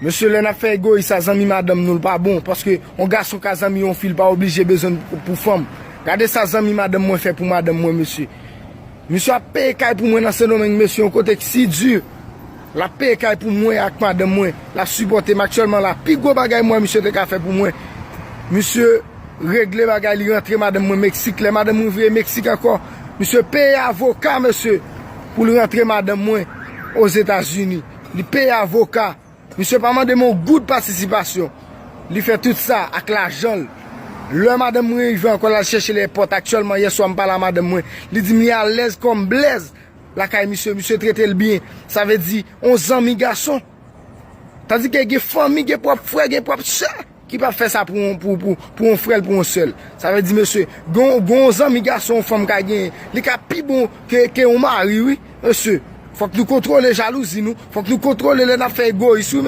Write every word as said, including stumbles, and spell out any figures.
Mesye, lè n ap fè egoyis a zanmi madanm nou, l pa bon, paske yon gason ka zanmi yon fi, l pa oblije bezwen pou, pou fanm. Gade sa zanmi madanm mwen fè pou madanm mwen, mesye. Misye ap peye kay pou mwen nan Sendomeng, mesye, yon kote ki si di. L ap peye kay pou mwen ak madanm mwen. L ap sipòte m aktyèlman la. Pi gwo bagay mwen, misye te ka fè pou mwen. Misye regle bagay, li rantre madanm mwen Meksik. Lè madanm mwen vire Meksik ankò, misye peye avoka, mesye, pou l rantre madanm mwen Ozetazini. Li peye avoka. Misye pa mande m yon goud patisipasyon. Li fè tout sa ak lajan l. Lè madanm mwen rive ankò, l al chèche l èpòt. Aktyèlman, yèswa, m pale a madanm mwen. Li di m li alèz kòm blèz lakay misye. Misye trete l byen. Sa vle di, yon zanmi gason. Tandike gen fanmi, gen pwòp frè, gen pwòp sè ki p ap fè sa pou yon, pou, pou, pou yon frè l, pou yon sè l. Sa vle di, mesye, gen, gen yon zanmi gason yon fanm ka genyen, li ka pi bon ke, ke yon mari, wi, mesye. Fòk nou kontwole jalouzi nou, fòk nou kontwole lè n ap fè egoyis, wi,